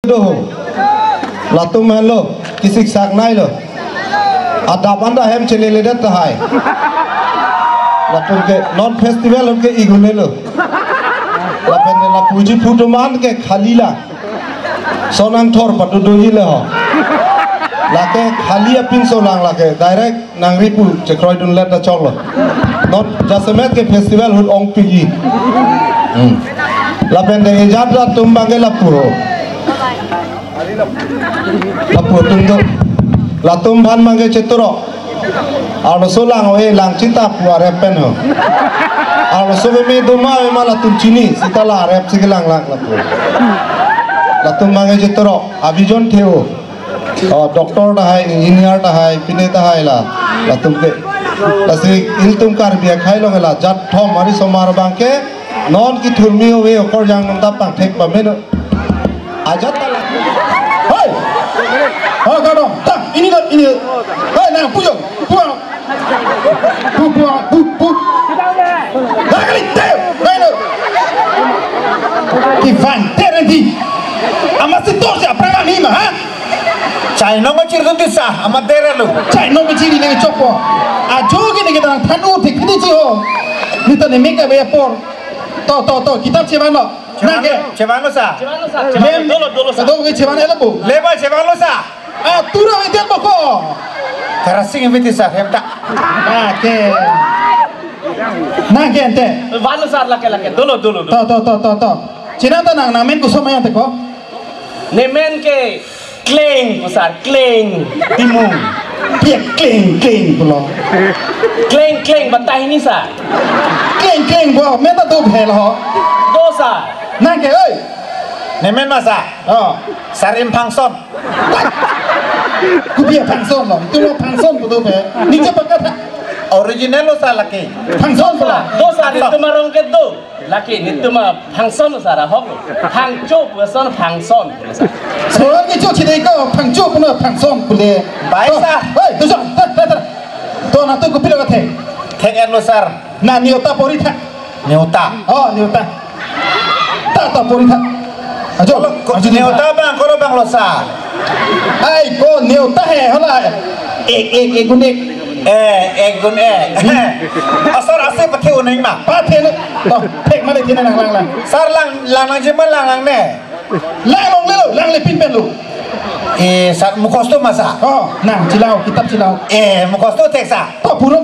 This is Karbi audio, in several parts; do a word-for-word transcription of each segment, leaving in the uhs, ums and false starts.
Doho. Latum henlo, kisik sak nailo. Adap anta hem chelele det tahai. Latum ke non festival hon ke igunelo. Lapen de lapuji putuman ke khali la. Sonang thor patu doji le ho. Lake khali apinso lang lake. Direct nangri pu chekroidun let ta choklo. Non jasemet ke festival hut ongpiji. Hmm. Lapen de ejat latum bang ke lapu ho. Lapu atum do. Latum aphan bang ke cheturo. Arloso lang o-e lang chita pu arep pen ho. Arloso meme doma mema latum chini. Sita la arep si kelang lang lapu. Latum bang ke cheturo. Abijon theo. Oh, doctor tahai, engineer tahai, pine tahai la, latum ke. Lasi ilitum Karbi akhai along la jat thom ari osomar bang ke, non kithurmi ove okorjang nonta pangthek pameno. Ajat ta la. Hei! Oh, kano, ta, ini lo, ini lo. Hei, nang, pujo, puang. Pu, pu, pu, pu. Lagari, teo, lagari. Kivan, terenti. Amat si tor si aprang ani ma, ha? Chai nong chiri dun tisa, amat dere lo. Chai nong chiri nang chokpo. Ajo ke ni kita than u thik thik chi ho. Ni ta ni make up ya por. To, to, to, kitab chevan lo. Nang ke. Chevan lo sa. Chevan lo sa. Chevan lo, dolo, dolo sa. Kadong ke chevan elo bu. Leba chevan lo sa. Ah, tura wetel boko. Karasing viti sa hem ta. Ah, ke. Nang ke ente. Van lo sa lake lake. Dolo, dolo, dolo. To, to, to, to, to. Chinam ta nang namen kusom ayang teko. Nemen ke Kleng, pu sar, Kleng Timung. Pia Kleng, Kleng pulo. Kleng, Kleng, batai ni sar. Kleng, Kleng bo, meta do bhel ho. Do sar. Nang ke, oi. Nemen ma sar. Oh. Sar im Phangson. Kopi a Phangson lo. Itum lo Phangson pu do bhel. Ni chepakat ha. Original lo sar lake. Phangson pulo. Do sar, itum arong ke do. Lake netum a Phangson sar ahok. Phangcho pu ason Phangson. Sekolah ni cho chidai ko Phangcho pu na Phangson pule. Bai sar. Hei, tu jong, ta, ta, ta. To na tu kopi lo thek. Thek-et lo sar. Na neota pori tha. Neota. Oh, neota. Ta, ta pori tha. Ajo, ko, ajo neota bang, kolo bang lo sar. Ai, ko neota he, hala. Ek, ek, ek gun ek. Eh, ek gun ek. Asar ase pathe uneng ma. Pathe na. To, thek mane thina nang lang lang. Sar lang, lang lang jema lang lang ne. Lang long le lo, lang le pin pen lo. Eh, sar mukhos to ma sar. Oh, nang chelang, kitab chelang. Eh, mukhos to thek sar. To puro.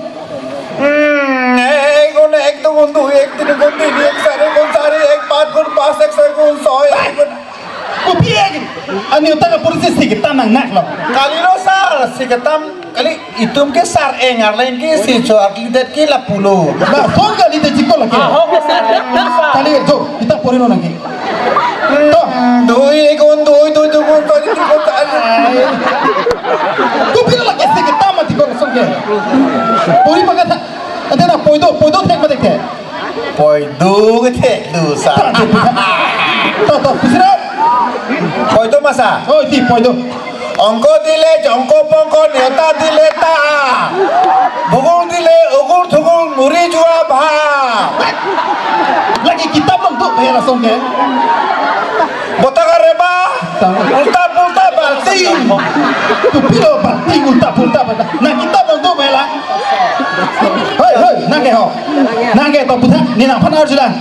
Hmm, ek gun ek, dui gun dui, ek tin gun tin, ek sari gun sari, ek pas gun pas, ek soi gun soi, ek gun. Kopi ek. Ani utak a pursi si ketam nang nak lo. Kali lo sar, si ketam, kali itum ke sar engar lain ke si cho arkitek ke lapulo. Lason kali te chiko lake. Ahok ke sar, sar. Kali jo, kita pori lo nang ke. To. Dui gun dui, dui dui gun dui, dui gun dui. Kopi lake si ketam mati ko lason ke. Pori pakat. Ante na poido, poido thek mati ke. Poido ke thek do sar. To, to, pusira. Poido ma sar. Oh, iti poido. Ongko dile, jongko pongko, neota dile ta. Bugul dile, ugur thugur, muri jua bha. Lake kitab long tu, ya lason ke. Botaka reba, ta. Ulta pulta balting. Kopi lo balting, ulta pulta balta. Na kitab long tu, bela. Hei, hei, nang ke ho. Nang ke to putha, ni nang phan arjulang.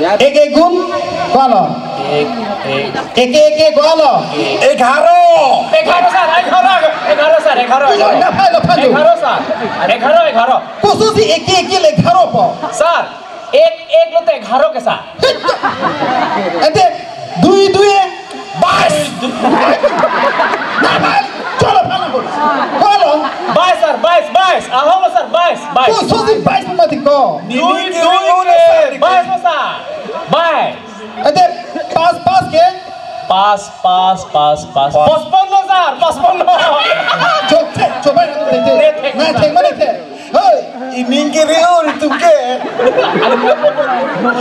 Ek ek gun, ko-an lo? Ek, ek. Ek ek ek, ko-an lo? Egharo. Egharo sar, egharo, egharo sar, egharo, egharo. Egharo sar, egharo, egharo. Koso si ek ek le egharo po? Sar, ek ek lote egharo ke sar. Ante, dui dui e? Bais. Na, na, cholo, phala ko. Ko-an lo? Bais sar, bais, bais. Ahok lo sar, bais, bais. Koso si bais mati ko? Dui, dui ke, bais lo sar. Bais. Ante, pas, pas ke? Pas, pas, pas, pas. Pas. Pospon lo sar, pospon lo. Cho, che, cho, bai, na, te, te. Te, te, na, te, mane, te. Hei, ining kiri ur itum ke.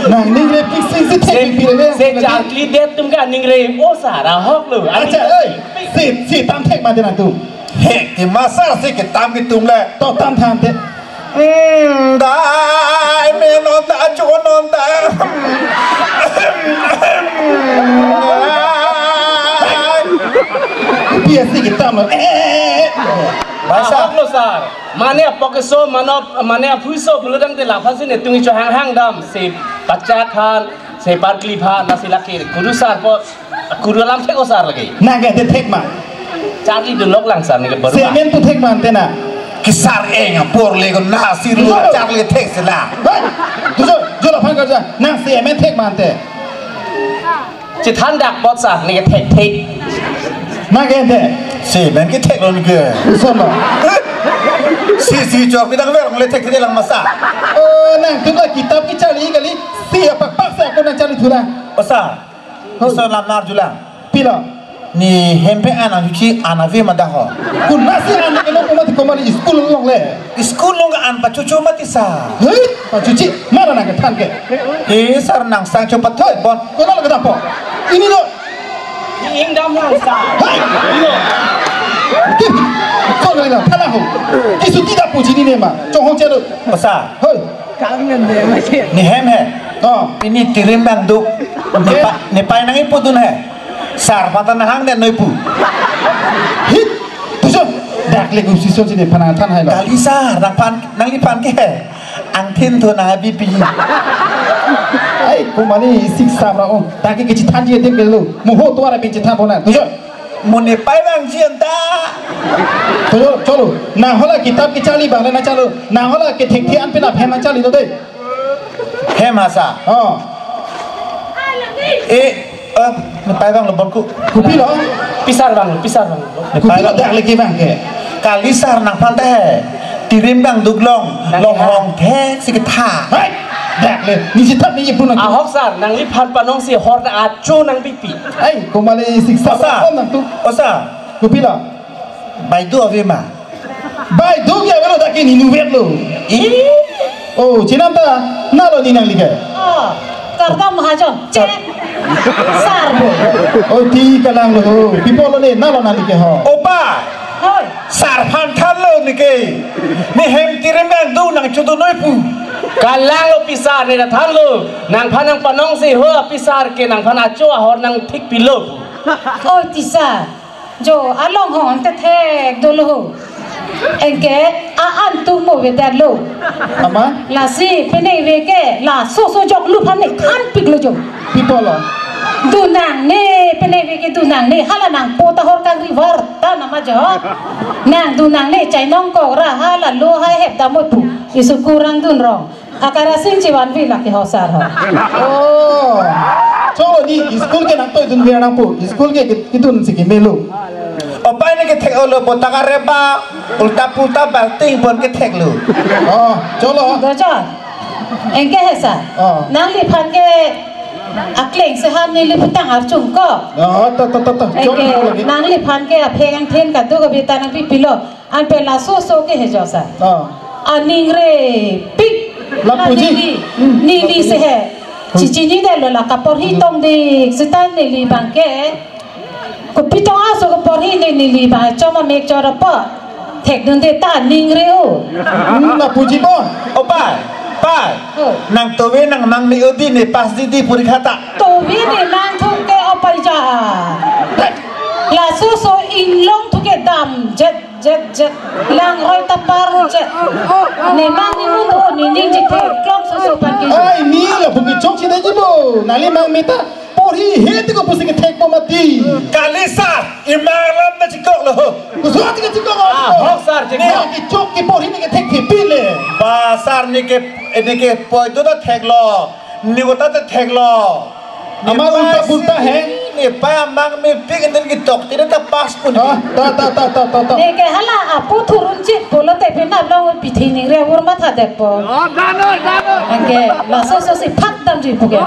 Nang ningre pik sing si thek pik pik le. Se charkli det tum ke ningre o sar ahok lo. Acha, hei, si, si tam thek ma de nang tum. He, ti ma sar si ketam kitum le. To tam tham te. Hmm, dai me non da cho non da. Biasa kita mah. Eh, eh, eh, eh. Basa. Ahok lo sir. Mane apok keso, mano, mane aphui so, belum dam te laphan si netung icho hang hang dam. Si pachak han, si parkli phan, nasi laki. Kuru sir po, kuru alam thek o sir lagi. Nang ke de thek ma. Charli dun lok lang sir ni ke baru. Semen tu thek ma ante na. Ke sir eng apor le ko nasi lu charli thek sila. Hei, tujo, jo laphan kerja. Nang semen thek ma ante. Chethan dak pot sir, ne thek thek. Nang ke de. Si, men ke thek lo ne ke. Uson lo. Si, si, chok, kita ke berong le thek thek lang masa. Oh, nangtum la kitab kecharli kali, si apak pak sa ko nang charli thura. Osa. Hoi. Uson lam nar julang. Pilo. Ne hem pen an nangchuchi an ave ma da ho. Kun nasi an ke lo ko mati ko mari school longle. School longle an pachuchu mati sir. Hei, pachuchi, mara nang kethan ke. Eh, sir nang sang cho pathoi bon. Kono lagi dapo. Ini lo. Ni ingdam lang sir. Hei, ini lo. Kip, kono lagi dapo. Thala ho. Kisu tidak puji ni nema. Chong hong chelo. Osa. Hei. Kangen deh masih. Ne hem he. Oh. Pini tirim bang duk. Ne pa, ne pai nang ipu dun he. Sir pata nahang den noi pu. Hit. Tusun. Dak le kum sison sini panang than hai lo. Kali sir, nangphan, nangliphan ke he. Angthin thu nang abipi. Ai, kumani sik sam ra ong. Taki ke chethan ji adim ke lo. Muho tuara bin chethan pona. Tusun. Mo ne pai bang ji anta. Cholo, cholo. Nang hala kitab kecharli bang le nang charlo. Nang hala kethek the an pen aphem nang charli do de. Hem hasa. Oh. Eh, eh, ne pai bang lo bon ku. Kopi lo? Pisar bang, pisar bang. Ne pai kopi lo bang. Dak lagi bang ke. Kali sir nangphan te he. Tirim bang duk long, nang long ya. Hong thek si ketha. Hai, dak le. Ni chethan ni ipu nang. Ahok sir, nangliphan panong si hor ta acho nang bipi. Ai, kumali siksa. Osa. Om nang tu. Osa. Kopi lo? Baidu ave ma. Baidu ke ave lo dak ke ni nuvet lo. Ih. Oh, chenam ta, na lo ni nangli ke. Oh, Kardom Mahajon. Che. Sir bo. Oh, ti kalang lo. Pi apot lo ne, na lo nangli ke ho. Opa. Hoi. Sir phan than lo ne ke. Ne hem tirim bang duk nang chutu noi pu. Kalang lo pi sir ne than lo. Nangphan nangpanong si ho pi sir ke nangphan acho ahor nang thik pilo. Oi ti sir. Jo along hong te thek dolo. Anke a-an tu mo ve det lo. Ama? Lasi penang ve ke laso so jok lu phan ne than pik lo jo. Pi apot lo? Dun nangne penang ve ke dun nangne hala nangpo ta hor kangri var ta nama jo. Nang dun nangne chainong kok ra hala lo hai hep damot pu. Isu kurang dun rong. Akara sing chivan vi laki ho sir ho. Oh. Cholo ni school ke nangtoi dun ver nang pu. School ke kit-, kidun si keme lo. Opa ne kethek olo botaka reba ulta pulta balting pon kethek lo. Oh, cholo. Dojo. Anke he sir. Oh. Nangliphan ke akleng se ham neli putang archung ko. Oh, to, to, to, to. Cholo. Anke lagi. Nangliphan ke apheng angthin kadu ka bita nang pipilo. An pen laso so ke he jo sir. Oh. Aning repik. Lapuji. Neli, hmm, neli se he. Chichini det lo la kaporhi tong dik sita neli bang ke. Kopi tong aso kaporhi ne neli bang choma mek chora po. Thek dun de ta aning re o. Hmm, lapuji bo. O pai, pai. Oh. Nang tove nang mang ni odi ne pass di di puri khata. Tove ne mang thung ke o pai ja. Laso so inglong thu ke dam jet. Jet, jet. Lang roi ta par jet. Ne mang ni mun o ni ning ji the klong so so pan ki. Ai, ni la bu ki chok si dei ji bo. Nangli mang meta. Porhi he ti ko pusi ke thek po mati. Kali sir, imang lam ta chikok lo. Kuso ti ke chikok lo. Ah, hok sir, chikok. Ne ki chok ki porhi ne ke thek thi pi le. Ba sir ne ke, ne ke poi do ta thek lo. Ne ko ta ta thek lo. Ama ulta pulta he. Ne pa amang mepik enten kitok, tidak ta pass pun. Ah, ta, ta, ta. Ne ke hala apu thurun chit pulote penap long pithi ning re ur matha det po. Oh, dano, dano. Anke, laso so si phak dam ji pu ke.